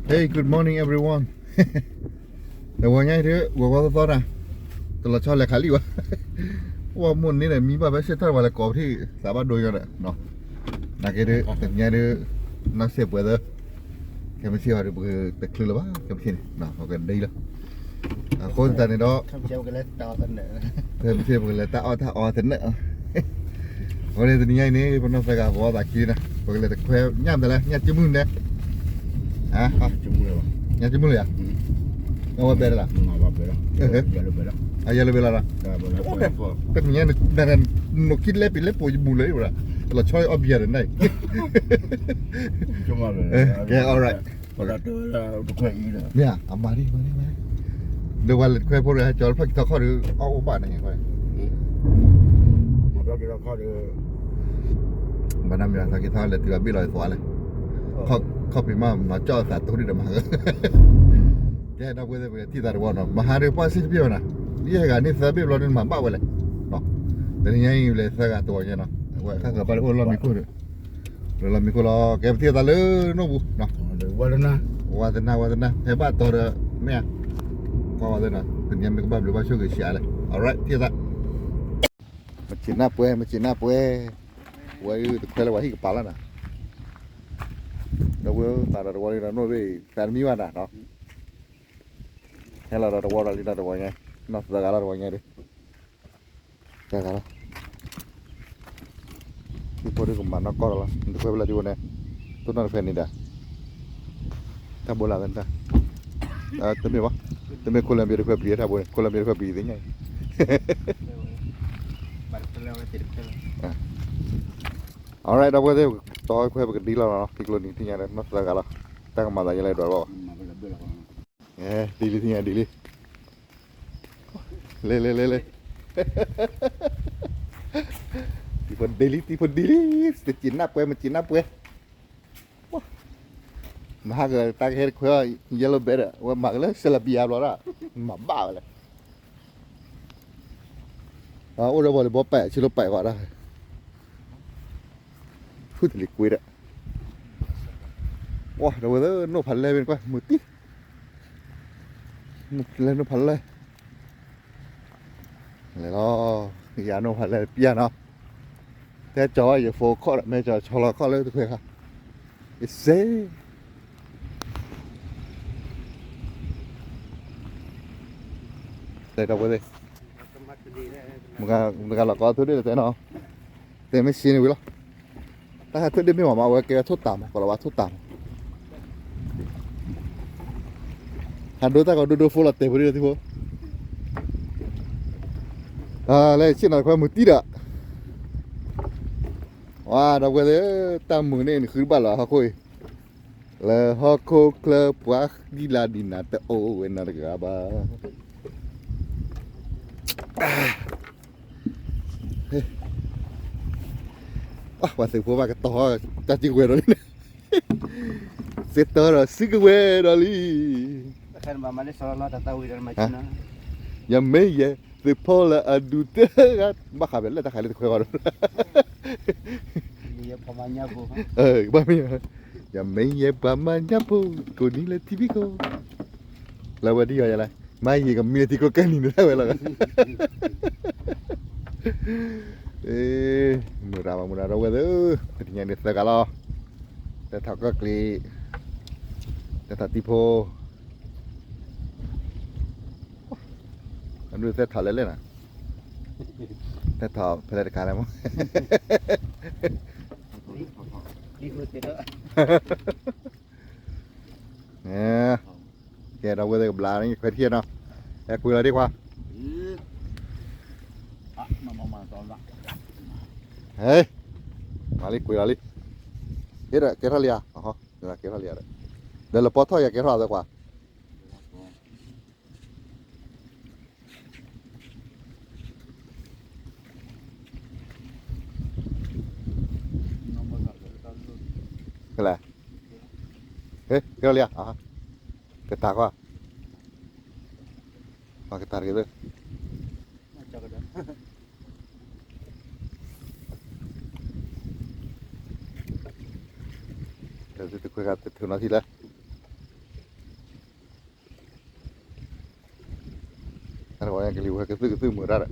Hey, good morning, everyone. တဝီညါအံၤဒုး ဂီၤဂီၤသီသီနၤ, တလီၤဆီလဲၤခးလံဘၣ်. ဝဲမိၢ်န့ၣ်ဒီး မံဘၣ်ဖဲဆ့ၣ်ထီၣ်ဝဲလၢကိးပထံၣ် သးဘၣ်ဒိညါဒီး, နာ်က့ဒုး တနံၤညါဒုး နီၢ်စဲးပှဲၤသၢ ခဲမုၢ်ဆ့ၣ်အီၤဒုး ပကတချုးလၢၤဘၣ် ခဲမုၢ်ဆ့ၣ်န့ၣ် ပကဒ်လီၤ. အဃိသတးန့ၣ်ဒီး ခဲမုၢ်ဆ့ၣ်ပကလဲၤတၢ်အီၣ်တၢ်အီသနၢၣ် အဃိန့ၣ် တနံၤညါအံၤန့ၣ် ပနီၢ်သၢဂၤပဝီသးခံန့ၣ် ပကလဲၤတခွဲညၣ်မတၤလဲၣ် ညၣ်ကမုၢ်န့ၣ်, ညၣ်ကမုၢ်လၢယၤ, အဝဲဘဲဒၣ်လီၤ, အယဲလၢဘဲလီၤဒီး, တနံၤညါ နက့လဲပ့ၤလဲပိာ်ယမူလၢၤ, လီၤဆီအီၣ်ဘံယၤဒီးန့ၣ်, ကဲ all right. မ့ၢ်ဧါ, အမၤဒ်မၤဒ်မၤဒ်, ဒီးပှၤလဲၤတခွဲဖိဒီးဟဲကၠီၤလၢဖျီၣ်က့ၤထီခီၣ်ဒီး အီၣ်အိၣ်ဘၣ်န့ၣ်, ဘၣ်နီတမံၤ ဖျီၣ်က့ၤထီလဲၤတုၤအဘ့ၣ်လီၤအသးလဲၣ်, ခီၣ်ဖံးမး မၤကၠီၣ်အသးတိၢ်ဒံးဒီးမၤ, ကဲ ဒီပုၢ်ဝဲၢ်သ့ၣ် ပကထံၣ်သးတဝီနီၤ, မဟါဒီးပှၢ်စ့ၢ်တဘ့ၣ်ဘၣ်နီၤ, ယဟဲဂၤန့ၣ်သၢဘ့ၣ်ဘျီန့ၣ် မၤဘၣ်ဝဲလဲၣ်, တနံၤညါအံၤလဲၤသၢဂၤတဝီညါနီၤ, အဝဲခါဃၢၤဘၣ်လၢအိၣ်လီၢ်မံခိၣ်ဒီး လၢလီၢ်မံခိၣ်လီၤ, ကဲ ပထံၣ်သးလၢနီၢ်ပူၤ, ဝါသနာ ဝါသနာ ဟဲဘၣ်တီဒီး မ့ၢ်ဧါ, ကွၢ်ဝဲသ့ၣ်နီၤ, တနံၤမ့ၢ်ကဘၣ်ဘျုးဘၣ်ဆိၣ်ဂ့ၤဆံးအါလဲၣ်, all right ထံၣ်သး, မုၢ်ဆ့ၣ်နၢ်ပှဲၤ မုၢ်ဆ့ၣ်နၢ်ပှဲၤ, ဝဲတခွဲလၢပှၤဟံၣ်ကပၤလီၤနၤ, ဒီပုၢ်ဝဲၢ်သးဒီးတဝီန့ၣ်ဒီး နီၢ်ဘ့ၣ်သးတမံဘၣ်နၤနီၤ, ဟဲလီၤဒီးတဝီဒီးလံဒီးတဝီညါ, နီၢ်သၢဂၤလီၤတဝီညါဒီး တဂၤလီၤ, ထံဖိဒုကမၤနီၢ်ကီၢ်ဒီးလီၤ, နတခွဲဖဲလဲၣ်ထံဖိန့ၣ်, တိၢ်နီၢ်တခွဲန့ၣ်ဒၣ်, တၢ်ဘိလၢသနတၢ်, တမ့ၢ်ဘၣ်, တမ့ၢ် Colombia တခွဲပျံၤတၢ်ဘိန့ၣ်, Colombia တခွဲပျံၤသ့ၣ်ညါအံၤ, all right ဒီပုၢ်ဝဲၢ်သ့ၣ်, တီခွဲပကဒ်လီၤနီၤ, ခံကျိနံၤတသ့ၣ်ညါဒီး နီၢ်သၢဂၤလီၤ, တၢ်ကမၤသးယဲလဲၣ်ဒွးလီၤ, ဒ်လံသ့ၣ်ညါဒ်လံ လဲၤလဲၤလဲၤလဲၤ, တံၤဖိဒ့လံ တံၤဖိဒ့လံ, တစံးနၢ်ပှဲၤ မစံးနၢ်ပှဲၤ, မဟါကတၢ်ကဟဲတခွဲ yellow belly ဒီး အဝဲမၤကလၢ ဆဲလဘံယါဘျီဒၣ်, မၤဘၣ်ဝဲလဲၣ်, အိၣ်ဒီး volleyball ပဲာ် ဆံလိပာ်ဃီဒၣ်, ဖုတလံၤကွ့ဒီး, ဝါ ဒီပုၢ်ဝဲၢ်သ့ၣ် နီၢ်ဖးလဲၢ်မ့ၢ်ကွၢ် မုၢ်တံၢ် လဲၤနီၢ်ဖးလဲၢ်, လဲၤလီၤ, ယၤနီၢ်ဖးလဲၢ်ပျၢ်နီၤ, တဲကၠီၤဝဲယ phone ခီၣ်ဒီး မ့ၢ်ကၠီၤဆီလီၤခီၣ်လၢတခွဲခါ, အစ့ တဲဒီပုၢ်ဝဲၢ်သ့ၣ်, မတဂၤလီၤကီထူဒ့ၣ်လၢတဲနီၤ, တဲမ့ၢ်စ့န့ၣ်ဝံၤလီၤ, တၢ်ဟဲထူဒ့ၣ်မ့ၢ်မးမး အဝဲကဲထူတၢ်မး ကလီၤဘၣ်ထူတၢ်မး ဟးဒိတၢ်ကီဒိဒိဖိလီၤတဲာ်ဖိဒ်လၢထံဖိ, လဲၤဆ့ၣ်နီၤတခွဲမုၢ်တံၢ်ဒီး, ဝါ ဒီပုၢ်ဝဲၢ်သ့ၣ်, တၢ်မုာ်န့ၣ် နဃုတဘၣ်လၢဟီၣ်ခိၣ်အံၤ, လၢဟီၣ်ခိၣ်ချၢပှၤဒ်လၢဒ်နၤတအိၣ်ဝဲနၤတဂၤဘၣ်. ပှၤသုးဖိဘၣ်ကတီၤ တၢ်စုကဝဲၤဒီးလံန့ၣ်, စ့တီဒီးစုကဝဲၤဒီးလံ. ယမ့ၢ်ယဲ သုးဖိလၢအဒူတဂၤ ဘၣ်ဃးဘၣ်လၢတၢ်ခးလၢတခွဲဃီဒီး ဘၣ်မ့ၢ် ယမ့ၢ်ယဲပှၤမၤညၣ်ဖိ ကိးနံၤလၢထံဖံးခိၣ် လၢဝဲဒ်ယီၤယလဲၣ် မ့ၢ်ယကမ့ၢ်ထံခိၣ်ကဲနံၤန့ၣ်တၢ်ဝဲလီၤ. မုၢ်ရၤမး မုၢ်ရၤဒီပုၢ်ဝဲၢ်သ့ၣ်, တနံၤညါန့ၣ်သၢဂၤလီၤ. တဲထီၣ်ကီၢ်ကျံး, တဲထီၣ်တံၤဖိ, အဒိသဲထီၣ်လဲၣ်လဲၣ်နၤ, သဲထီၣ်ဖဲလဲၣ်တခါလဲၣ်မး. ကဲ ဒီပုၢ်ဝဲၢ်သ့ၣ်ကဘျါန့ၣ် ခွဲးထံၣ်နီၤ, ဟဲကွံာ်လီၤဒံးခွါ, ဟဲ, မၤလံကွံာ်လီၤလံ, ဟ့ၣ်ဒီးကဲထီၣ်လံဧါ, ကဲထီၣ်လံဧါ, ဒီးလပီထီၣ်ယၤကဲထီၣ်အသးခွါ ဖဲလဲၣ်, ဟ့ၣ် ကဲထီၣ်လံဧါ, ကတၢၢ်ခွါ, ကတၢၢ်တဂ့ၤသၢ, တခွဲးဂၤတထုးနီၤထံလၢ, ကလံၤဝဲကသုၣ်ကသုၣ်မုာ်တၢ်ဒီး,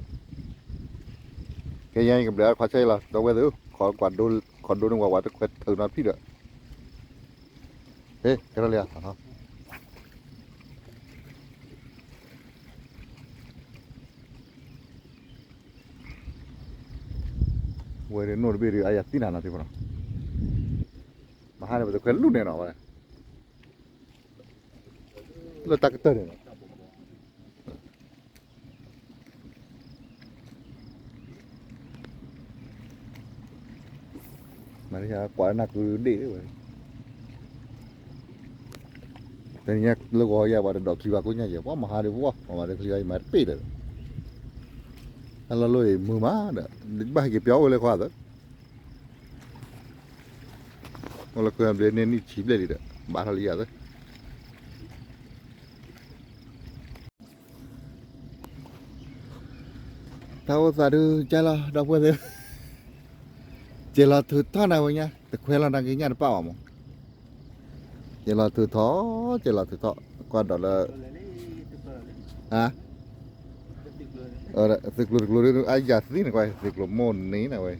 ကဲယဲကဘျဲးခွါဆဲးလီၤ ဒီပုၢ်ဝဲၢ်သ့ၣ်, ခီဒိန့ၢ်ဝဲဝဲတခွဲးထုးနီတဖံးဒီး, ဟ့ၣ် ကဲထီၣ်လံဧါ ဝဲဒၣ်နိၣ်တဘ့ၣ်ဒီး အယၤသံနၤနီၤသ့ၣ်ဖိနီၤ, မဟါန့ၣ် ပတခွဲးလူၢ်န့ၣ်နီၤဝဲ, လၢတၢ်ကတၢၢ်န့ၣ်နီၤ မၤကွၢ်နၢ်ကုဒ့ၣ်ဝဲ, တနံၤညါလၢဂီၤယၤပှၤတဒိးချံဘၣ်ကိးညါယဲၢ် ပှၤမဟါဒီးပှၤ ပှၤမၤတချံဘၣ် ယမၤတပ့ၢ်ဒီး, တၢ်လီၢ်လီၢ်အံၤမုာ်မးဒီး, ဘၣ်ဟဲက့ၤပျီအိၣ်လၢခွါသၢ အိၣ်လၢခွဲးဘျဲၣ်န့ၣ်နံၣ်ဆံဘျဲၣ်လံဒီး ဘၣ်ထီၣ်လံယၤသၢ တၢ်အိၣ်သးဒုးကၢ်လီၤ ဒီပုၢ်ဝဲၢ်သ့ၣ်, ကဲလီၤထုးထီၣ်နၤဝဲညါ တခွဲးလီၤနၤက့ၤညၣ်တပၣ်ဘၣ်မး, ကဲလီၤထုးထီၣ် ကဲလီၤထုးထီၣ် ကွၢ်ဒီးလၢ ဟါ သုးကျိၤတကျိၤဒုး အယၤသံန့ၣ်ကွၢ် သုးကျိၤမိၢ်န့ၣ်နၤဝဲ,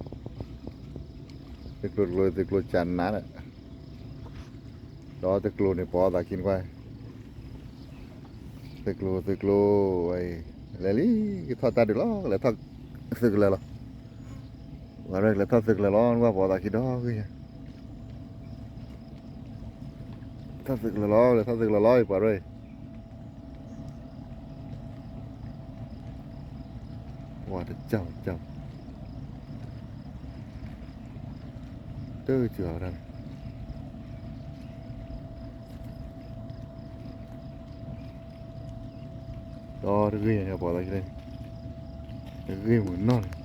သုးကျိၤတကျိၤ သုးကျိၤကနါဒီး, ဒီးသုးကျိၤန့ၣ် ပိာ်သးခံန့ၣ်ကွၢ်, သုးကျိၤ သုးကျိၤ, လဲၤလံ ကထီၣ်တၢ်ဒုးလီၤ လဲၤထီၣ်သုးကလၢၤလီၤ, ပှၤရဲၣ်လဲၤထီၣ်သုးကလၢၤလီၤ နကွၢ်ပိာ်သးခံဒီးဂ့ၤ ထီၣ်သုးကလၢၤလီၤ လဲၤထီၣ်သုးကလၢၤလီၤ ပှၤရဲၣ်, ပှၤတကၠီၣ်ကၠီၣ်, တကၠီၣ်ဝဲဒၣ်န့ၣ် ဒီးတဂ့ၢ်ညါပိာ်သးခံန့ၣ်, တဂ့ၢ်မုာ်နီၢ်န့ၣ်,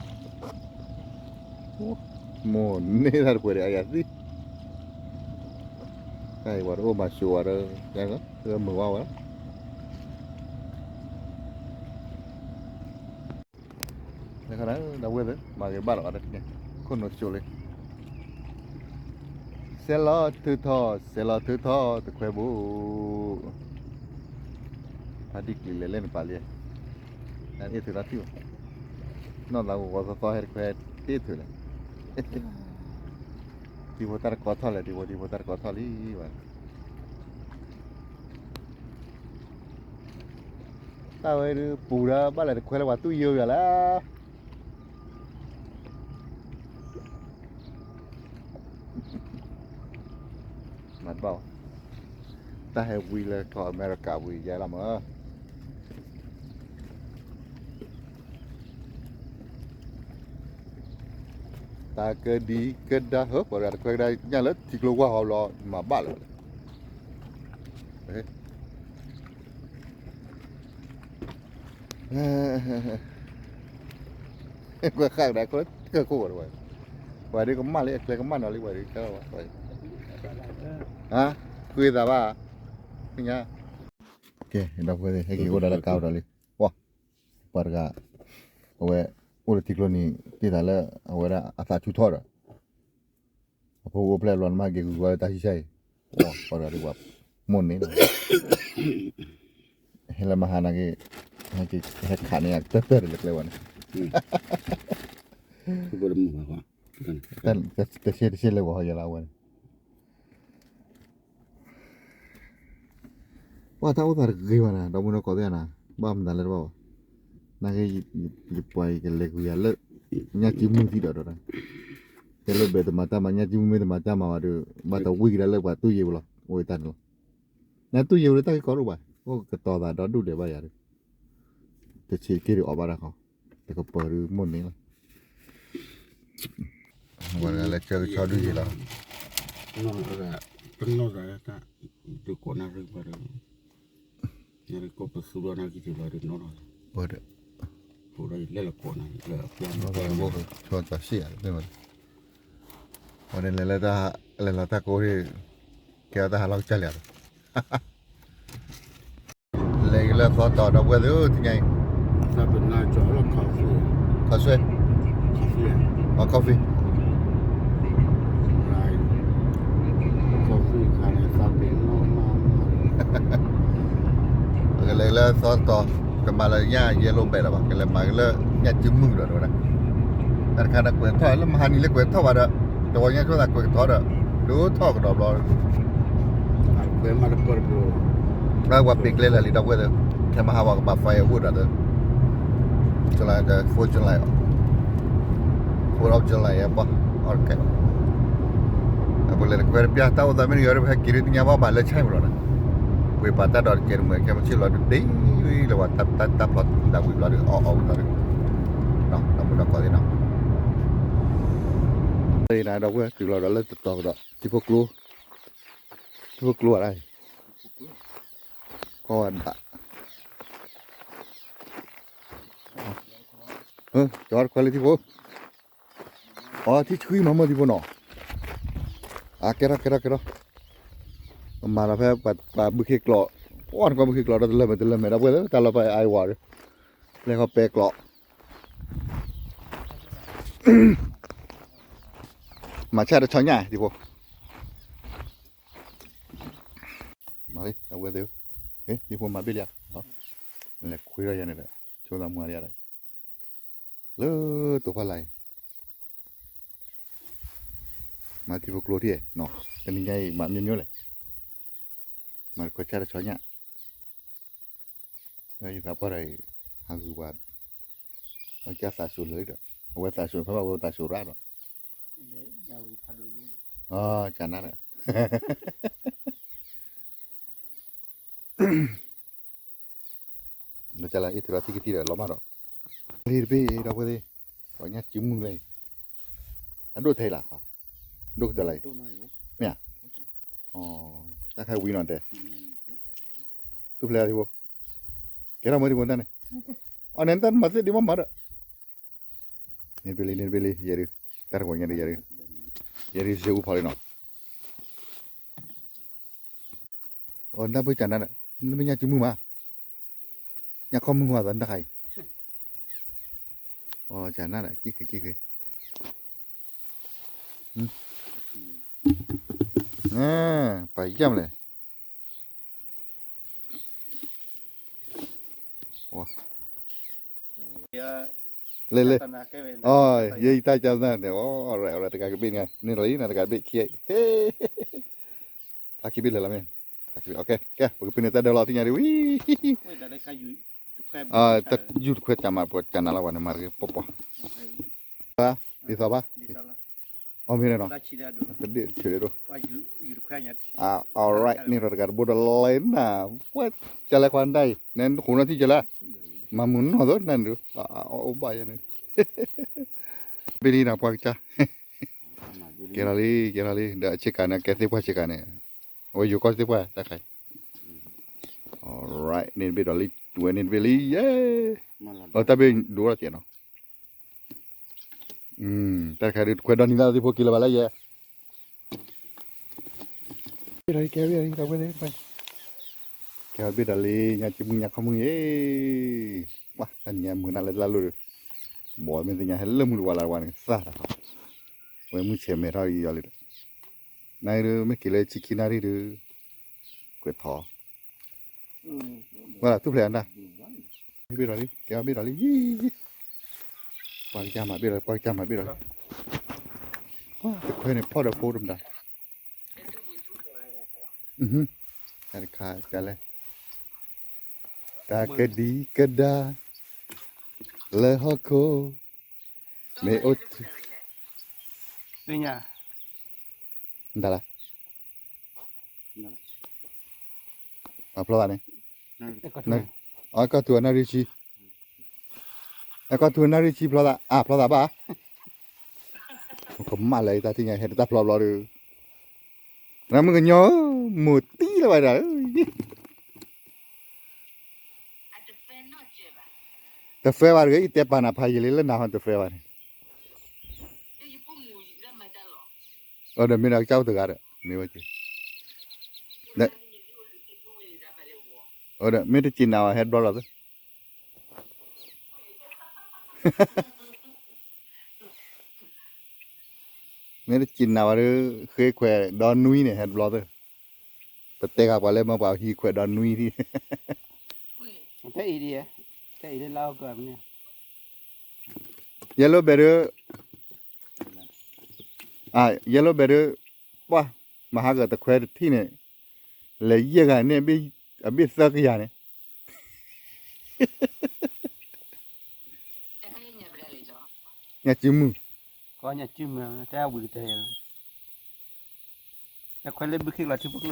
မိၢ်န့ၢ်တၢ်တပှဲၤဒီးအယၤသံ, တၢ်အံၤပှၤတအိၣ်မၤဆိးဝဲဒီး, မုာ်ဝဲဝဲလီၤ လၢခါဒီးဝဲသ့ၣ် မၤဂ့ၤဘၣ်လီၤဘၣ်တန့ၣ်, ခိၣ်နူာ်စိၤလံ, စဲးလီၤထုးထီၣ် စဲးလီၤထုးထီၣ် တခွဲးဘိ, ဖါဒံၣ်ကျံၤလဲၤလဲၣ်နပာ်လံ, နအ့ၣ်ထုးထီၣ်ထံၣ်ဘၣ်, နီၢ်သးဂီၤဂီၤသီသီဟဲတခွဲးတ့ၢ်ထုးလဲၣ်, တံၤဖိတၢ်တကီထီၣ်လဲၣ် တံၤဖိတံၤဖိတၢ်တကီထီၣ်လံဘၣ် တၢ်ဝဲဒုးပူၤဒီးဘၣ်လဲၤတခွဲးလၢပှၤတူၢ်ယိာ်ယၤလဲၣ်, မၤတဘၣ်, တၢ်ဟဲဝံလၢကီၢ်အမဲရကၤဝံၤယဲလီၤမး, တၢ်ကဒံကဒါဟၢ ပှၤတဂၤတခွဲးကဒါညၣ်လၢထံကျိဝါဟီဘျီ မၤဘၣ်လၢၤ ကွၢ်ဃၣ်ကဒါခိၣ်လၢတၢ်ခိၣ်ဝဲတဝဲ, ပှၤဒ်ကမၣ်လံ အကျဲကမၣ်နီၤလံ ပှၤဒ်ကဝဲ, ဃုသးဘၣ်, ညါ, ကဲ ဒီပုၢ်ဝဲၢ်သ့ၣ် ဟဲက့ၤအိၣ်ဒၣ်လၢကါအိၣ်ဒီးလံ, ပှၤ, ပှၤတဂၤ, အဝဲ, အိၣ်လၢထံကျိန့ၣ် တ့ၢ်သးလၢ အဝဲဒၣ်အသးဆူၣ်ထီၣ်ဒီး အဖိအိၣ်ဖျဲၣ်ဘျီနမ့ၢ်ဟဲက့ၤဂုာ်ဝဲလၢတၢ်ဆံၣ်ဆါအံၤ, ပှၤတဂၤဒ်ပှၤမိၢ်န့ၣ်လီၤ, ဟဲလၢမဟါနာ်က့, ဟဲခးန့ၢ်ယၤကတၢၢ်တၢၢ်ဒီးလၢကျဲဝဲန့ၣ်, တဆ့တဆ့လၢပှၤဟီယဲလၢအဝဲန့ၣ် ပှၤတၢ်အိၣ်သးတဂ့ၤဘၣ်နၤ ဒီပုၢ်ဝဲၢ်ကိးသ့ၣ်ဧါနၤ, ဘၣ်မတၤလၢတဘၣ်ဘၣ်, နာ်က့, ယပှၤအံၤကလဲၤကွံာ်ယၤလၢ, ညၣ်ကံမုၢ်သံဒီးဒီး, တဲလၢဘဲးတမၤတၢ်မၤ ညၣ်ကံမုၢ်မ့ၢ်တမၤတၢ်မၤဘၣ်ဒီး, ဘၣ်တဝံၣ်ကဒါလၢပှၤတူၢ်ယ့ၢ်ပူၤလီၤ အိၣ်တၢ်န့ၣ်လီၤ, နတူၢ်ယ့ၢ်ပူၤလၢတၢ်ဂ့ၢ်ကီဒိၣ်ဘၣ်, အိၣ်ကတီၤသးဒီဒူၣ်ဒဲးဘၣ်ယၤဒီး, တဆံးတက့ၢ်ဒီးအီၣ်ဘၣ်တၢ်ခီ, တကပၤဒီးမိၢ်န့ၣ်လီၤ ဝဲဒၣ်လၢကၢကဆီဒုယံၤလီၤ, ပနီၢ်သးတၢ်, ဒုးကိးနၢ်ရံၣ်ပှၤဒီး, နရံၣ်ကိးပသူဒီးနၢ်ကံထံလီၤဒီးနီၢ်လီၤ, ပဒီး, ပဒီးယလဲၤလီၤကိးနၢ်လၢအပျီ, ဆီသီၣ်ရှ့ၣ်ဧါ, ဝဲန့ၣ်လဲၤလၢတၢ်, လဲၤလီၤတၢ်ကိးဒံး, ကဲအတၢ်ဟးလီၤကစၢ်လံဧါ လဲၤက့ၤလၢသီတီၤဒီပုၢ်ဝဲၢ်သ့ၣ်ဧၢ တနံၤအံၤ, ခီၣ်ဆွဲ, အ coffee, coffee, ပကလဲၤလၢသီတီၤ ကမၤလၢညၣ် yellow ဘဲလီၤဘၣ်, ကလဲၤမၤက့ၤလၢညၣ်စုမုၢ်ဒီးတဝဲဒၣ်, တၢ်တခါဒီးကွဲးထီၣ်လၢမဟါနံၤလၢကွဲးထီၣ်ဘၣ်ဒီး, တဝီညါဆိသးကွဲးထီၣ်ဒီး, ဒိၣ်ထီၣ်ကဒီးဘျီ, ပှၤပ့ၤကျဲလၢာ်လံဒီပုၢ်ဝဲၢ်သ့ၣ်, ခဲမဟါဝဲကဘၣ် firewood ဒီး, July the fourth July, fourth of July အပှၤ, အပလဲၤတခွဲတပျၢ် တၢ်အိၣ်သးမ့ၢ်တဂ့ၤဒီး ပဟဲက့ၤဒုးသ့ၣ်ညါဘၣ်ဘၣ်လၢဆဲမးလီၤနၤ, ဝ့ၢ်ပာ်တၢ်ဒီးတကဲးတမှဲၤ ခဲမုၢ်ဆ့ၣ်လီၤဒုးဒ့ဝံၤလၢပှၤတၢ်ဖျီသးဝံၤဘျီဒီး အီၣ်အီၣ်ဝံၤဘျီဒီး, ဒီးမုၢ်ဒီးကီၢ်သ့ၣ်နီၤ, နၤဒီပုၢ်ဝဲၢ် တုၤလီၤဒီးလၢတတီၤကဒီး ထံဖိကျိ, ထံဖိကျိအဒၣ်, ကီၢ်ဝဲဒၣ်, ကၠီတခွဲလၢထံဖိ, အီ ထံဆှံမးမ့ၢ်ထံဖိနီၤ, အကဲထီၣ်ကဲထီၣ်ကဲထီၣ်, မၤဒီးဖဲပှၤဘုခ့ကျိး, ပှၤနကွၢ်ဘုခ့ကျိးဒီးတလၢမဲာ်တလၢမဲာ်ဒီပုၢ်ဝဲၢ်သ့ၣ် တၢ်လီၤပာ်အါအါဝဲဒီး, လဲၤဃီၤပဲကျိး, မၤဆၣ်တဆီညၣ်ထံဖိ, မၤလံအဝဲသ့ၣ်, ထံဖိမၤဘ့ၣ်လံဧါ, လဲၤခွ့ထီၣ်ယၤန့ၣ်ဒီး, ဆိသးမွၤလံဧါဒီး, လၢတိၤဖးလၢ်အံၤ, မၤထံဖိကျိထံၣ်နီၤ, တနံၤညါအံၤမၤမ့ၢ်မ့ၢ်လဲၣ်, မၤတခွဲးဆၣ်တဆီညၣ်, လၢယသးပှၢ်ဒီးအံၤ, ဟးဂုာ်ပှၤ, အကသးစူၤလၢာ်ဒီး, အဝဲသးစူၤဖဲဘၣ်ဝဲသးစူၤရၣ်ဒီး, ကနၣ်ဒီး ဒီးကလၢအ့ၣ်ထုးထီၣ်ထံကတံၢ်ဒီးလီၤမးဒီး, လံတဘ့ၣ်ဒီပုၢ်ဝဲၢ်သ့ၣ်, ပှၤညၣ်စုမုၢ်လၢအံၤ, အဒိၣ်ထဲအံၤလၢ်, ဒိၣ်ကတၢၢ်လၢအံၤ, မ့ၢ်ဧါ, တၢ်ခါဝံၤနီၤတဲ, သူၣ်ဖျဲးထံဖိ, ကဲထီၣ်မ့ၢ်ထံဖိတၢ်န့ၣ်, အီၤန့ၣ်တၢ်မၤသ့ၣ်ဒံးမးမးဒီး န့ၣ်တဘ့ၣ်လံ န့ၣ်တဘ့ၣ်လံ ယဲဒုး, တၢ်တဝီညါဒုးယဲဒုး, ယဲဒုးစ့အူဖီလံနီၤ, အီၤနၢ်ပၢၢ်ကနၣ်ဒီး, နမ့ၢ်ညၣ်စုမုၢ်မး, ညၣ်ခီမုၢ်ဝဲသးနတၢ်ခါအံၤ, အီၤကနၣ်ဒီး ကံၣ်ဃ့ကံၣ်ဃ့, ပှၤယၢ်မလဲၣ် လဲၣ်လဲၣ်, ယဲယတၢ်ကနၣ်န့ၣ် အီၤ တဂၤကဘ့ၣ်န့ၣ် န့ၣ်လီၤလံ နတဂၤတဘ့ၣ်ခံ, ဖျါခံဘ့ၣ်လၢာ်လီၤမ့ၢ်, ကဲ ပကပ့ၤန့ၣ်တၢ်ဒၢလီၤ သ့ၣ်ညါဒ်ဝံၤ, ယူႇတခွဲးတၢ်မၤပှၤကနၣ်လီၤဝဲန့ၣ် မၤတဂ့ၤပီပီ, ဒ်သိးဘၣ်, အီၤမ့ၢ်န့ၣ်နီၤ, တဘ့ၣ်ထုးဒိၣ်, alright န့ၣ်ဒီးတဂၤတဘိဒီးလဲၣ်နၤ, ဝဲကလဲၤခွါနတၢ်အံၤ နဃိးနီၢ်ထံၣ်ကလဲၣ်, မၤမုာ်နီၢ်သိးနၤန့ၣ်ဒုး, အိၣ်ဘၣ်ယဲန့ၣ်, ဘ့ၣ်လံနီၤပှၤကစၢ်, ကဲလီၤလံ ကဲလီၤလံ ဒီးဆ့ကၤန့ၣ် ကဲသ့ၣ်ပှၢ်ဆ့ကၤန့ၣ်, အဝဲယိၤကီၢ်သ့ၣ်ပှၢ်တၢ်ခါအံၤ, alright န့ၣ်တဘ့ၣ်ဒီးလံ ဝဲန့ၣ်တဘ့ၣ်လံယဲ, အတၢ်ဘ့ၣ်ဒိၣ်ထီၣ်တ့ၢ်နီၤ တၢ်တခါဒုး တခွဲးဒီနံၤလၢသ့ၣ်ဖိက့ၤလၢၤဘၣ်လၢယဲ, ဘ့ၣ်ဒီးကဲဘ့ၣ်ဒီး ကဲဘ့ၣ်ဒီးလံ ညါစုမုၢ်ညါခီမုၢ်ယဲ, ပှၤတနံၤညါမုာ်နၤလၢတၢ်လိၣ်ဒီး, ဘီမ့ၢ်သ့ၣ်ညါဟဲလၢမုၢ်တဝါလၢတဝါန့ၣ် သၣ်တၢ်, ဝဲမုၢ်ဆဲးမဲာ်ထီၣ်အံၤယီၤလံဒီး, နဒုးမ့ၢ်က့ၤလၢဆံခံနၣ်ရံၣ်ဒုး, ကွဲးထီၣ် ဝဲလၢသူၣ်ဖျဲးအတၢ်, ဘ့ၣ်ဒီးလံ ကဲဘ့ၣ်ဒီးလံ, ပှၤကစၢ်မၤဘ့ၣ်ဒီး ပှၤကစၢ်မၤဘ့ၣ်ဒီးလံ, တခွဲးန့ၣ်ဖီၣ်ဒီးဖိတမတၤ, တၢ်တခါကလဲၣ်, တၢ်ကဒံကဒါ လၢဟီၣ်ခိၣ်, မ့ၢ်အိၣ်, သ့ၣ်ညါ, မတၤလဲၣ်, အဖျီသးန့ၣ်, အကီၢ်ထူအနၣ်ရံၣ်ဆံ, အကီၢ်ထူအနၣ်ရံၣ်ဆံဖျီသး, အဖျီသးဘၣ်, ကမၣ်လၢတၢ်သ့ၣ်ညါဟဲတၢ်ဖျီဘျီဒီး, နမုၢ်ကညီ, မိၢ်တံၢ်လၢၤဘၣ်ဒီး တဖဲဘၣ်တဂ့ၤ ယတဲပာ်နၤဖးယံာ်လံလၢနၤဟီတဖဲဘၣ်န့ၣ်, အဒီးမ့ၢ်ဒီးကစၢ်အိၣ်တဂၤဒီး မ့ၢ်ဝဲက့ၤ, အဒီးမ့ၢ်တစံးနၤဝဲဟဲတဘျီလီၤသ့ မ့ၢ်တစံးနၤဝဲဒီး ဃ့ခွဲးဒီနွံန့ၣ် ဟဲတဘျီသ့, ပတဲဂၤပှၤလၢမၢပှၤဟံးခွဲးဒီနွံထံၣ်, ဖဲအံၤဒ်, တဲအံၤလၢလၢအီၣ်ကၢမ့ၢ်န့ၣ်, yellow ဘဲဒၢ, အ yellow ဘဲဒၢ, ပှၢ်, မၤဟါဂၤတခွဲတထံၣ်န့ၣ်, လဲၤယဲၢ်ဂၤန့ၣ် အဘ့ၣ်သၢကယၤန့ၣ်, ညၣ်စုမုၢ်, ကီညၣ်စုမုၢ် တဲဝံၤကတၢၢ်, တခွဲလၢဘုခ့ကလီၤထံဖိကျိ, က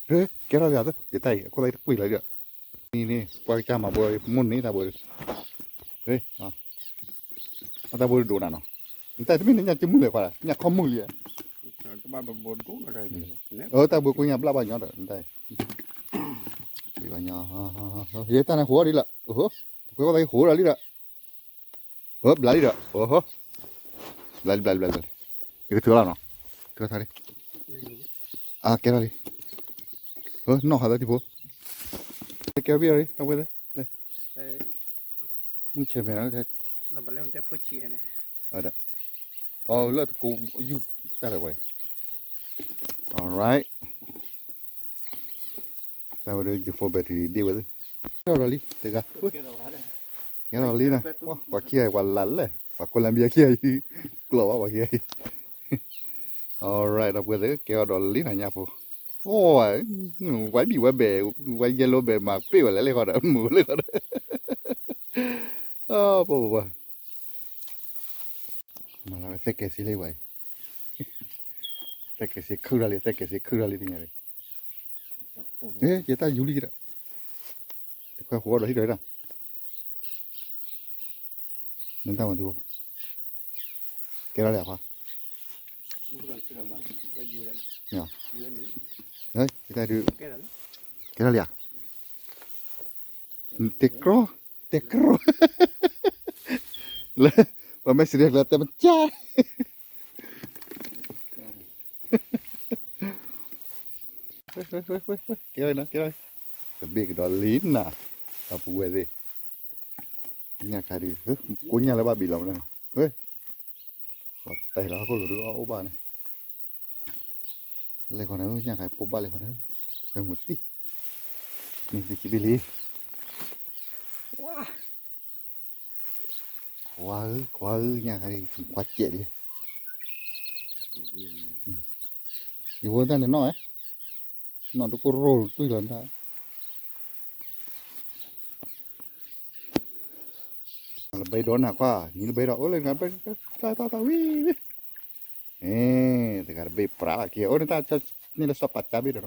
ဲထီၣ်လၢယတၢ်အံၤ အခိၣ်သတးတကွံာ်လီၤဒီး, န့ၣ်န့ၣ် ပှၤကစၢ်မၤဘိမိၢ်န့ၣ်တၢ်ဘိ, တၢ်ဘိဒိၣ်နၤနီၤ, နတၢ်တမ့ၢ်န့ၣ်ညၣ်စုမုၢ်လဲၤခွါ, ညၣ်ခီမုၢ်လံ, တၢ်ဘိကိညၣ်ဘျၣ်ဘၣ်ညီဒီး နတၢ်, ယတၢ်န့ၣ်ဟိးအီၤဒ်လီၤ, တခွဲဝဲသးဟိးဒီးလံဒီး ဘျးလံဒီး, ဘျးလံ ဘျးလံ ဘျးလံ, ယကထုးလီၤနီၤ, ထုးထါလံ, အကဲထီၣ်လံ, နီၢ်ဟးလၢထံဖိ, ကဲဘံၣ်လံ တၢ်ဝဲသ့ၣ်, မုၢ်ဆဲးမဲာ်နီၤ, အီၤလၢတကိးယူၢ်တၢ်လၢဝဲ, alright. တၢ်ဝဲဒၣ် ယဖိ battery ဒ့ၣ်ဝဲသ့ၣ်, ကဲထီၣ်ဒီးလံ တဂၤ, ကဲထီၣ်လံနီၤ, ပှၤခံဂၤအံၤ ပှၤလၢ်လဲၣ် ပှၤ Colombia ခံဂၤအံၤ, ကျိးဘၣ်ပှၤခံဂၤအံၤ, alright ဒီပုၢ်ဝဲၢ်သ့ၣ် ကဲထီၣ်ဒီးလံနီၤညၣ်ဖိ, ဝဲဘံၣ်ဝဲဘဲၣ်, ဝဲ yellow ဘဲၣ်မၤပ့ၢ်ဝဲလဲၣ်လၢဃီဒီး မုာ်ဝဲလၢဃီဒီး, ပှၤပှၤပှၤ မၤလၢသဲကဲၤစ့လၢဝဲအံၤ, သဲကဲၤစ့ခုၣ်ထီၣ်လံ သဲကဲၤစ့ခုၣ်ထီၣ်လံသ့ၣ်ညါလံ, ယတၢ်ယူၤလံဒီး, တခွဲဃိးဒီးဟံၣ်ဒီးဟံၣ်ဒီး, နတၢ်မၤသံဘိ, ကဲထီၣ်လံအဖါ, ယတၢ်ဒုး, ကဲထီၣ်လံဧါ, တဲကြီ, တဲကြီ, လၢ, ပှၤမ့ၢ်စံးဒဲးကျၢၤတဲမကၢ်, ကဲထီၣ်, ကဲထီၣ်, တဘ့ၣ်ကဒီးလံနၤ, ဒီပုၢ်ဝဲၢ်သ့ၣ်, ညၣ်ခါဒုး, ကိညၣ်လၢဘၣ်ဘံၣ်လီၤမးန့ၣ်, ပှၤတဲလီၤဟီၣ်ခိၣ်လိၤဒုးအီၣ်အိၣ်ဘၣ်န့ၣ်, လဲၤဃီၤန့ၣ် ညၣ်ခါပိာ်ဘၣ်လဲၤဃီၤန့ၣ်, တခွဲမုာ်တံၢ်, န့ၣ်သုခံဘ့ၣ်လံ, ဝါ, ခွါဧၢ, ခွါဧၢ, ညၣ်ခါဒုး ခွါစဲးလံ, ယဖိတၢ်န့ၣ်နီၢ်ဝဲ, နီၢ်တကရိၢ်တွံၢ်လီၤတၢ်, လၢဘဲဒီးနၤခွါ, နံၤလၢဘဲဒီး အိၣ်လၢနၤဘဲ, တၢ်တၢ်တၢ်ဝံၤဝံၤ, တဂၤတဘ့ၣ်ပြးလီၤက့ၤ အိၣ်န့ၣ်တၢ်န့ၣ်လၢစီၤပၤကၢ်ဘ့ၣ်ဒီးနီၤ,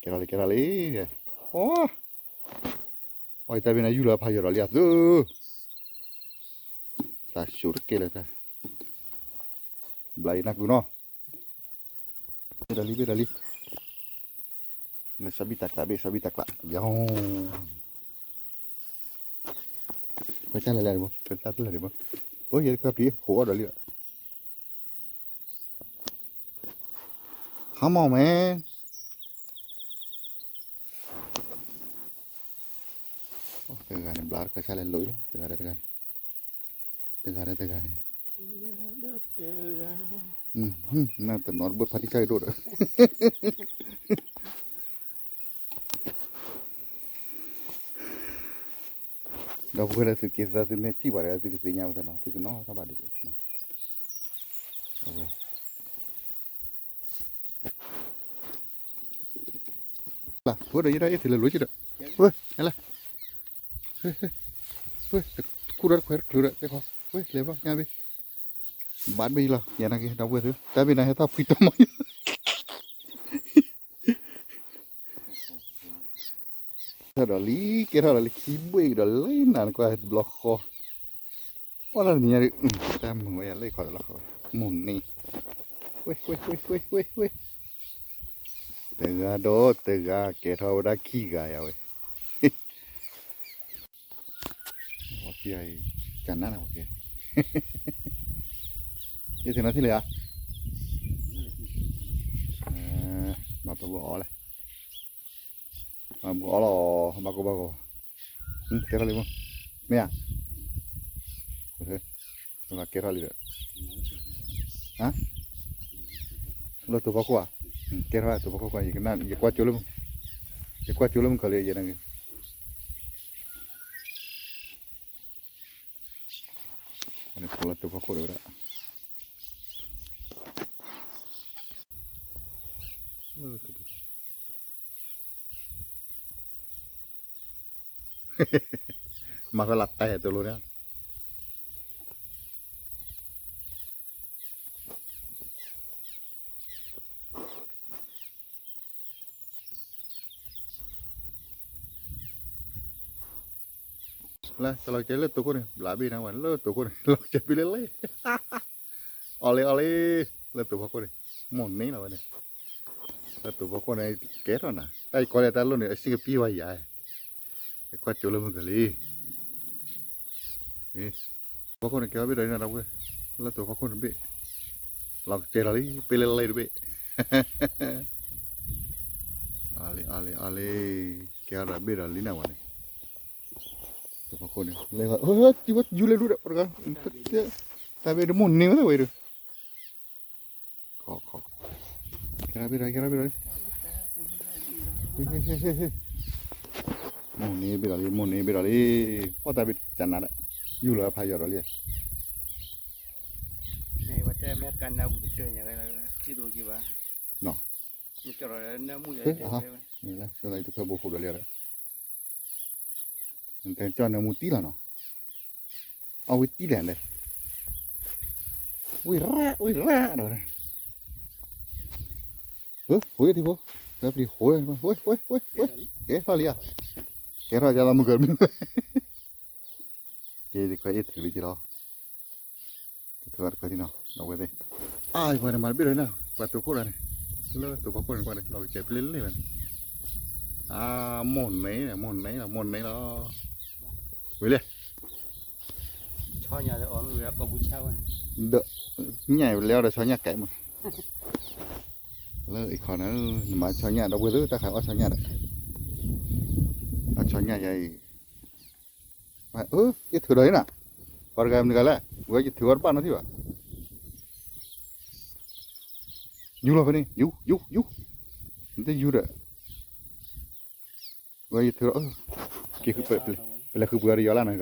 ကဲထီၣ်လံ ကဲထီၣ်လံ, အိၣ်, အီၣ်တၢ်ဘ့ၣ်နၤယူၢ်လီၤဖးယီၤဒီးလံအသု, တၢ်ဆိးတကဲလၢာ်တၢ်, ဘျးအံၤနၢ်ကုနီၤ ဘ့ၣ်ဒီးလံ ဘ့ၣ်ဒီးလံ, လၢစီၤဘံၣ်တၢ်ကျးဘ့ၣ် စီၤဘံၣ်တၢ်ကျး, ယၤ, ခွဲးတၢ်လဲၤလဲၤတဘိ ခွဲးတၢ်လဲၤလဲၤတဘိ, အိၣ်ယဲတခွဲးပျံၤ ဟိးအီၣ်ဒီးလံ, Come on man, တဂၤန့ၣ် ဘျးတခွဲးဆၣ်လဲၤလိၤအံၤလီၤ တဂၤဒီးတဂၤန့ၣ်, တဂၤဒီးတဂၤန့ၣ်, နတနီၤတဘၣ်ဖါတံၢ်ဆၣ်ကဒိၣ်ဒီး ဒီပုၢ်ဝဲၢ်လၢသုးက့သၢ သုမ့ၢ်ထံၣ်ပှၤဒီး သုကသ့ၣ်ညါဝဲသ့ၣ်နီၤ သုကနီၣ်ထီၣ်ဘၣ်ဒ်န့ၣ်, အဝဲ လၢ ဝဲဒီးယဲဒၣ်အ့ၣ်သုးလၢလိၤက့ဒီး, ဝဲ ဟဲလၢ, ဝဲ တခူၣ်ဒီးတခွဲးတချုးဒီး တဲခီ, ဝဲ လဲၤဘျီ ညါဘ့ၣ်, ဘၣ်ဘ့ၣ်လီၤ ယၤနာ်က့ ဒီပုၢ်ဝဲၢ်သု တၢ်ဘ့ၣ်နၤဟဲထီၣ်ဖှံတမီၤ ထီၣ်ဒီးလံ ကဲထီၣ်ဒီးလံ ခံဘ့ၣ်ကဒီးလံနၤ နကွၢ်ဘျီဃီ, ပှၤလၢတနံၤညါဒုး တၢ်မုာ်ဝဲယၤလၢခီဒီးလီၤဃီ, မုာ်န့ၣ်, ဝ့ ဝ့ ဝ့ ဝ့ ဝ့ ဝ့, တဂၤဒီးတဂၤ ကဲထီၣ်ဝဲဒၣ်ခံဂၤယၤဝဲ ပှၤခံဂၤအံၤ ကနၣ်နၤပှၤခံဂၤ, ယသ့ၣ်နီၣ်ထံၣ်လၢယၤ, မၤပှၤဘၣ်အီၣ်လဲၣ်, မၤပှၤအီၣ်လီၤ, ဘၣ်ကိၢ်ဘၣ်ဂီၤ, ကဲထီၣ်လံမ့ၢ်, မ့ၢ်ဧါ, ကဲထီၣ်လံဒီး, လၢတိၤဖီခိၣ်ဧါ ကဲထီၣ်တိၤဖီခိၣ်ကွၢ် ယကနၣ် ယကွၢ်ကၠိလၢမုၢ်, ယကွၢ်ကၠိလၢမုၢ်ကီၤလံ ယဲန့ၣ်ဂ့ၤ, ဖိလၢတိၤဖီခိၣ်ဒီးဝဲဒၣ် မၤဖဲလၢတၢ်ဟဲတိၤလိန့ၣ် လၢ တလီၤကဲလၢတိၤခိၣ်န့ၣ် ဘျးဘ့ၣ်နၤဝဲ လၢတိၤခိၣ်န့ၣ် လီၤကဲပ့ၤလၢလဲၣ် အီၤလံ အီၤလံ လၢတိၤဖီခိၣ်န့ၣ် မိၢ်န့ၢ်လီၤဝဲန့ၣ် လၢတိၤဖီခိၣ်န့ၣ် ကဲထီၣ်နၤ တၢ်ယကီလဲၣ်တၢ်လိၣ်န့ၣ် အစ့ၣ်ကပံဝဲယၤ ယကွၢ်ကၠိလၢမုၢ်ကီၤလံ ဖီခိၣ်န့ၣ် ကဲဝဲဘ့ၣ်ဒီးနၤဒီပုၢ်ဝဲၢ် လၢတိၤဖီခိၣ်န့ၣ်ဘ့ၣ် လီၤကစဲၤလီၤလံ ပ့ၤလၢလဲၣ်တဘ့ၣ် အါလံ အါလံ အါလံ ကဲအီၤဒီးဘ့ၣ်ဒီးလံနၤဝဲန့ၣ် တိၤဖီခိၣ်န့ၣ် လဲၤ ယူၤလဲၤဒူၣ်ဒီး ပတဂၤ တၢ်ဘ့ၣ်တမိၢ်န့ၢ်ဝဲသ့ၣ်ဝဲဒီး ခီ ခီ ကဲထီၣ်ဘ့ၣ်ဒီး ကဲထီၣ်ဘ့ၣ်ဒီး မိၢ်န့ၢ်ဘ့ၣ်ဒီးလံ မိၢ်န့ၢ်ဘ့ၣ်ဒီးလံ ပီၣ်တၢ်ဘ့ၣ်ကနၤဒီး ယူၤလီၤဖးယီၤဒီးလံ နီၤ လၢဆိလၢတခွဲဘိဃိးဒီးလံဒီး ကၠီၣ်နၢမူတံၢ်လီၤနီၤ အဝဲတံၢ်လဲၣ်န့ၣ် ဝံၤရၣ် ဝံၤရၣ်ဒီး ဟိထံဖိ ကဲပျံၤဟိ ဝဲ ဝဲ ဝဲ ကဲထီၣ်လံဧါ ကဲထီၣ်ယါလီၤမုၢ်ကၢၤမုၢ် ကဲတခွဲအ့ၣ်ထုးလံက့ၤလီၤ ကထုးအီၤတခွဲထံနီၤ ဒီးဝဲသ့ၣ် အါ ယကွၢ်န့ၣ် မၤတဘ့ၣ်ဒီးနၤ ပှၤတိၤခိၣ်တဂၤန့ၣ် လၢတိၤဖီခိၣ်န့ၣ် ကွၢ်န့ၣ် လီၤကစဲၤပ့ၤလၢလဲၣ်ဝဲန့ၣ် အါ မိၢ်န့ၢ် မိၢ်န့ၢ်လီၤ မိၢ်န့ၢ်လီၤ ဝံၤလဲၣ် ဒီး ညၣ်လဲၤအီၤဒီးဆီညၣ်ကဲမး လၢအံၤခီန့ၣ် နမၤဆီညၣ်ဒီပုၢ်ဝဲၢ်သ့ၣ် တၢ်ခးအီၣ်ဆီညၣ်ဒီး အီၣ်ဆီညၣ်ယၤအံၤ အ့ၣ်ထုးဒီးအံၤနၤ ပှၤတဂၤမနုၤဂၤလဲၣ် ဝဲယထုးအီၣ်တဘၣ်နီတထံၣ်ဘၣ် ယူၤလီၤဖဲန့ၣ် ယူၤ ယူၤ ယူၤ နတယူၤဒီး ဝဲယထုးလီၤ က့ၤ ပလဲၤဃုပှ့ၤအီၤဒီးယီၤလၢနၤကဒီး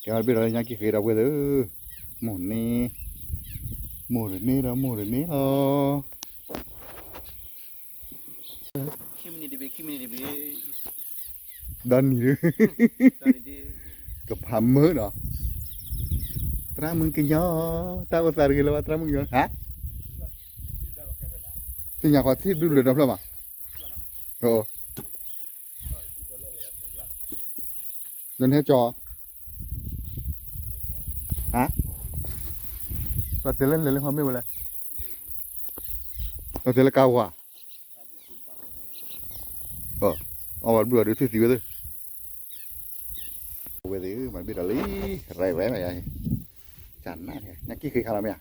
ကဲအီၤတဘ့ၣ်ဒီးလၢညါက့ၤဃ့ဒီး ပုၢ်ဝဲၢ်သ့ၣ်ဧၢ, မိၢ်န့ၢ်, မိၢ်တန့ၢ်ဒီးမိၢ်တန့ၢ်လီၤ. ဒီနံၤဒုး ကဖးမုာ်ဒီး သရၣ်မုၣ်ကညီ, တၢ်အိၣ်သးတဂ့ၤလၢၤဘၣ် သရၣ်မုၣ်ကညီ, ဟါ, သ့ၣ်ညါဃီထံၣ်ဒုးလၢၤဒီဖျၢၣ်မး, ဒီးနဟဲကၠီ, ဟါ, ပှၤတဲလၢလဲၤလၢဟီမ့ၢ်ဝဲလဲၣ်, ပှၤတဲလၢကါဝါ, အဝဲတဘျုးအီၤဒုးထူၣ်သံဝဲသ့ၣ်, ဝဲသ့ၣ်မၤတဘ့ၣ်ဒီးလံ, ရဲဝဲမးယါ, ကနၣ်န့ၣ် ညၣ်ကံၣ်ဃ့ခါလီၤမ့ၢ်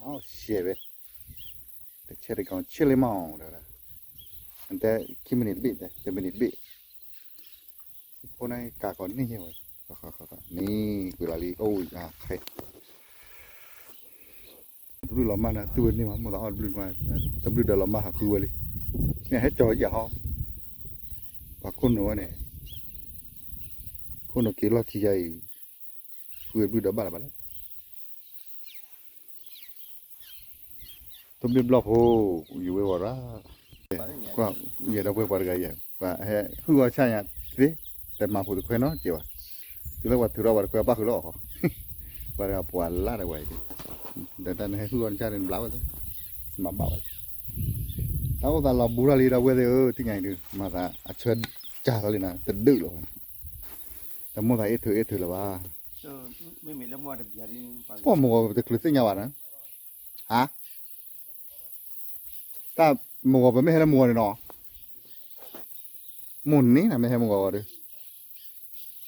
ဧါ, ရှဲဝဲ, တဆဲးတကောင် ဆဲးလ့မီၢ်, တဲ ခံမံးနံးတဘ့ၣ်, တမံးနံးတဘ့ၣ်, ဖိန့ၣ်ကးကီးန့ၢ်ယဲဝဲ, န့ၣ် ကွံာ်လီၤလံ, အိၣ်ယါခဲ, တဘျုးလီၤမၢ်န့ၣ် တူၢ်ဝဲန့ၢ်မး မိၢ်သးအီၣ်တဘျုး, တဘျုးဒီးလီၤမၢ်ဟးဃုဝဲလံ, မ့ၢ်ဟဲကၠီယၤဟီ, ပှၤခိၣ်နူာ်ဝဲန့ၣ်, ခိၣ်နူာ်က့ၤလီၢ်ခံယါအံၤ, ဃုဝဲတဘျုးဒီးဘၣ်လၢၤဘၣ်လဲၣ် တဘ့ၣ်ဘျီၣ်ဖိ, ယဝဲဝဲရၣ်, ကွၢ်ယဲဒီပုၢ်ဝဲၢ်ပှၤတဂၤယဲ, ပှၤဟဲဟုၣ်အီၣ်ဆၣ်ညါသ့, တမၤဖိတခွဲနီတစဲးဘၣ်, တုၤလၢပှၤထုးထီၣ်ပှၤတခွဲအဘၣ်ဃုာ်လၢအီၣ်ဃီ, ပှၤတဂၤပှၤလၢ်ဒီးဝဲအံၤ, ဒီးတၢ်နဟဲဟုၣ်အီၣ်နဆၣ်န့ၣ် နဘျးဝဲသ့, မၤဘၣ်ဝဲလဲၣ်, တၢ်အိၣ်သးလီၤဘူးထီၣ်လံဒီပုၢ်ဝဲၢ်သ့ၣ်ဧၢ, သ့ၣ်ညါအံၤဒုး မၤသးအဆၢကၢ်ထီၣ်လံနၤ တဒုးလီၤ, တမိၣ်သးအ့ၣ်ထုးအ့ၣ်ထုးလၢၤဘၣ် ပှၤမုၢ်ဂီၤပတချုးသ့ၣ်ညါဘၣ်နၤ, ဟါ, တၢ်မုၢ်ဂီၤပမ့ၢ်ဟဲလၢမုၢ်ဂီၤန့ၣ်နီၤ, မိၢ်န့ၢ်နၤမ့ၢ်ဟဲမုၢ်ဂီၤဂီၤဒီး,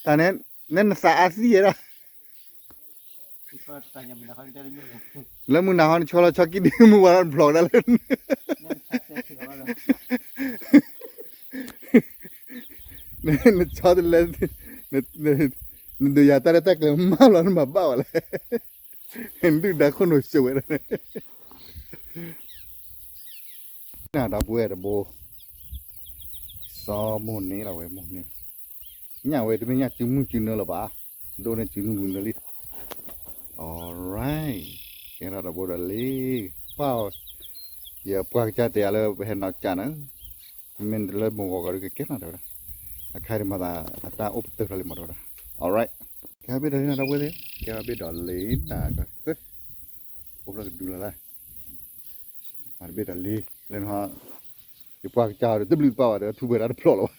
တၢ်န့ၣ် နသးအါသံယဲဒၣ်, လၢမုၢ်နၤဟီနဆီလီၤဆီကံၣ်ဒုးမုၢ်ဝါထီၣ်နဖျိးကဒါလၢ နဆီတလဲ, နဒုးယၤတၢ်လၢတၢ်ကျဲၤမးလီၤ နမၤဘၣ်ဝဲလဲၣ်, နဒုၣ်ဒါခိၣ်နူာ်စိးဝဲဒၣ်, နဒီပုၢ်ဝဲၢ်တဘိ, စီၤမိၢ်န့ၢ်လီၤဝဲမိၢ်န့ၢ်, ညၣ်ဝဲတမ့ၢ်ညၣ်စုမုၢ်စုနၢလၢၤဘၣ်, ဒိၣ်န့ၢ်စုမုၢ်စုနၢလံ. Alright, ကဲထီၣ်ဒီဘိဒီးလံ, ပှၢ်, ယပှၢ်ကစၢ်တဲယၤလၢပဟဲနီၢ်ကၠၢ်န့ၣ်, မ့ၢ်လၢမိၢ်ဂီၤဂီၤဒုးကကဲထီၣ်တဲဝဲဒၣ်, အခါဒံးမၤသးအတၢ်အိၣ်ပတုာ်ထီၣ်လံမးတဲဝဲဒၣ်. Alright, ကဲဘ့ၣ်ဒီးလံနဒီပုၢ်ဝဲၢ်သ့ၣ်, ကဲဘ့ၣ်ဒီးလံန, အိၣ်ဘျီကဒုလီၤလၢ မၤတဘ့ၣ်ဒီးလံ, လၢနဟီ, ယပှၢ်ကစၢ်ဒီးတဘျုးတပၣ်ဘၣ်ဒီးထူဝဲဒၣ်တဖျိးလီၤဘၣ်.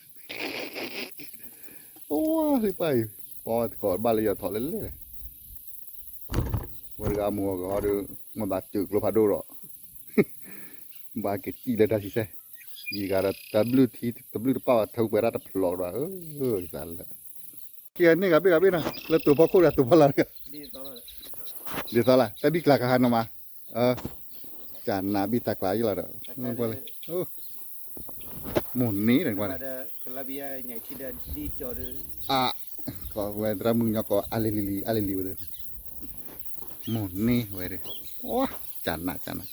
အိၣ်ဝါသ့ၣ်ပၢ်အံၤ, ပီသကိးဘၣ်လၢယီၤထီၣ်လဲၣ်လဲၣ်, ဝဲတဂၤမုၢ်ဂီၤဂီၤဒီး, မ့ၢ်ဘၣ်စၢၤကျိဖးဒိၣ်ဒီး, ဘၣ်ကစံၣ်လၢတၢ်ဆံဆဲ, ယဂၤဒီးတဘျုးထံတဘျုးတပၣ်ဘၣ်ထူဝဲဒၣ်တဖျိးဒီး, အၢ, သးလၢ ကဲန့ၣ်ဂၤဘ့ၣ်ဂၤဘ့ၣ်နီၤ, လၢတိၤဖီခိၣ်ဒီးတိၤဖီလာ်တဂၤ, ဒ်သိးလၢ တၢ်ဘံၣ်ကျါကဟးနီၤမး, ကနးဘံၣ်တၢ်ကျါယလီၤဒီး, မိၢ်န့ၢ်ဒီးကွၢ်န့ၣ်, အ, ကီးဝဲသရၣ်မုၣ်ကညီကိးအါလံၤလံၤလံၤအါလံၤလံၤဝဲ, မိၢ်န့ၢ်ဝဲဒီး, ကနးကနးကနး,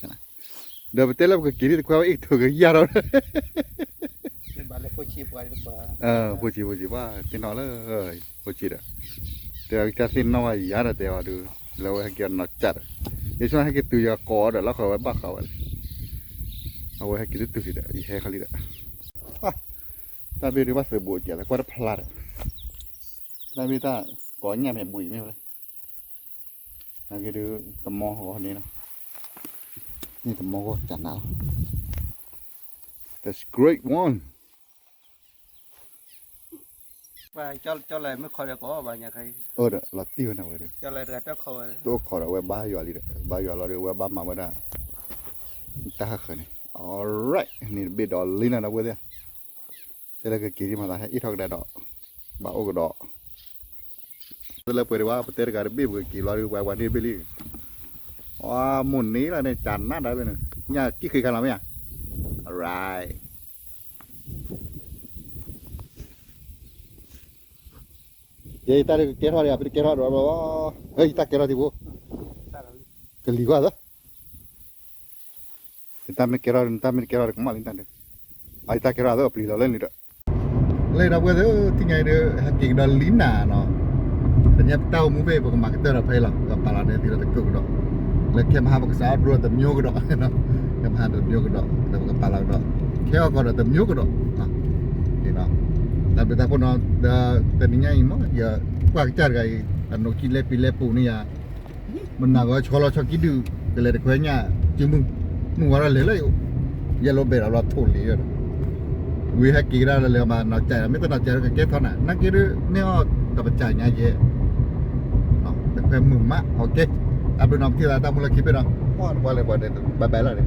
ဒီးပတဲလၢပကက့ၤဒ်တခွဲဝဲအ့ၣ်ကထိကယၢ်ထီၣ် ဖိဆံးဖိဆံးဘၣ်သ့ၣ်နီၣ်လၢ, ဖိဆံးဒီး, တဲအကစၢ်သ့ၣ်နီၣ်ဝဲယၤဒီးတဲအီၤဒုး, လၢအဝဲဟဲက့ၤအနီၢ်ကၠၢ်ဒီး, ယဆိဟဲက့ၤတုၤယကိးအီၤဒီးလီၤဃီၤဝဲဘၣ်ဃးဝဲလၢ, အဝဲဟဲက့ၤတတုၤဒီး ယဟဲခီလံဒီး, တၢ်ဘ့ၣ်ဒုးဘၣ်သုးဘူးကဲးသကွၢ်တဖျါဒီး, တၢ်ဘ့ၣ်တၢ်ကိးညၣ်မ့ၢ်ဘှံးမ့ၢ်ဝဲလၢ နာ်က့ဒုး တမီၢ်ဂီၤန့ၣ်လီၤ, န့ၣ်တမီၢ်ဂီၤကနးလီၤ, that's great one, ကၠီလၢမ့ၢ်ခီဒီးကီးဘၣ်ညါခါအံၤ, အၢဒီးလီၤတံၢ်ဝဲန့ၣ်ဝဲဒီး, တအိၣ်ခိးဒီးဝဲဘါယွၤလံဒီး ဘါယွၤလီၤဒီးဝဲဘါမၤဝဲဒၣ်, တၢ်ဟၢဃၢၤန့ၣ်, alright, န့ၣ်တဘ့ၣ်ဒီးလံနၤဒီပုၢ်ဝဲၢ်သ့ၣ် တဲလၢကက့ၤဒ်မၤသးဟဲအ့ၣ်ထီၣ်ကဒါဒီး, ဘၣ်အိၣ်ကဒီး, တလၢပှဲၤဒံးဘၣ် ပတဲတဂၤတဘ့ၣ်ပကက့ၤလီၤဒုး ပှၤဝဲန့ၣ်တဘ့ၣ်လံ, အမိၢ်န့ၢ်လီၤန့ၣ် ကနးဒၣ်ဘ့ၣ်န့ၣ် ညၣ်ကံၣ်ဃ့ခါလီၤမ့ၢ်ဧါ, alright, ယတၢ်ကကဲထီၣ်ဒံး ပတကဲထီၣ်ဒီး, ယတၢ်ကဲထီၣ်ဒံးဘိ, ကလံၤကွၢ်သၢ နတၢ်မ့ၢ်ကဲထီၣ် နတၢ်မ့ၢ်တကဲထီၣ်ဒီးကမၣ်လံတၢ်ဒုး, အတၢ်ကဲထီၣ်အသးအပျံၤလီၤလၢန့ၣ်ဒီး, လၢဒီပုၢ်ဝဲၢ်သ့ၣ် ထံၣ်ညါအံၤဒီး ဟဲက့ၤကဒီးလံနၤနီၤ, တနံၤပတၢ်အိၣ်မူဖဲအံၤ ပကမၤကတၢၢ်ဒီးဖဲအံၤလီၤ, ပကပာ်လီၤန့ၢ်သုဒီးတကိးကဒီး, လၢခဲမဟါပကစးထီၣ်ဒိတမျိုးကဒီး, ခဲမဟါတမျိုးကဒီး ဒီးပကပာ်လီၤကဒီး, ခဲအံၤကီးဒီးတမျိုးကဒီး, တၢ်ဘျုးတၢ်ဖှိၣ်နီၤ, ဒီးတနံၤညါအံၤမ့ၢ် ယပှၢ်ကစၢ်တဂၤအံၤ အနိးခံလဲပံၤလဲပူၤန့ၢ်ယၤ မနၤဂီၤဆီလီၤဆီကံဒုး ကလဲၤတခွဲညၣ် စုမုၢ်, မုၢ်ဝါထီၣ်လဲၤလၢ ယဲၢ်လိဘဲးဒီးလီၤထိၣ်လံၤဒီး, ဝံၤဟဲက့ၤကဒါလၢလဲၤမၤနီၢ်ကၠး မ့ၢ်တနီၢ်ကၠးဒီးကကဲထီၣ်နၤ နာ်က့ဒုး န့ၢ်အီၣ်တပစၢ်ညါယဲၢ်, တခွဲမုာ်မး okay, တၢ်ဘျုးနီၤ ပထံၣ်သးတၢ်မူလၢခံဘ့ၣ်နီၤ, ပှၤလဲၤပှၤဒီး bye bye လီၤန့ၣ်,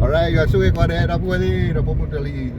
alright ယွၤဆိၣ်ဂ့ၤကိးဂၤဒဲး ဒီပုၢ်ဝဲၢ်သ့ၣ် ဒီးဖိမုၣ်တလံၤရၣ်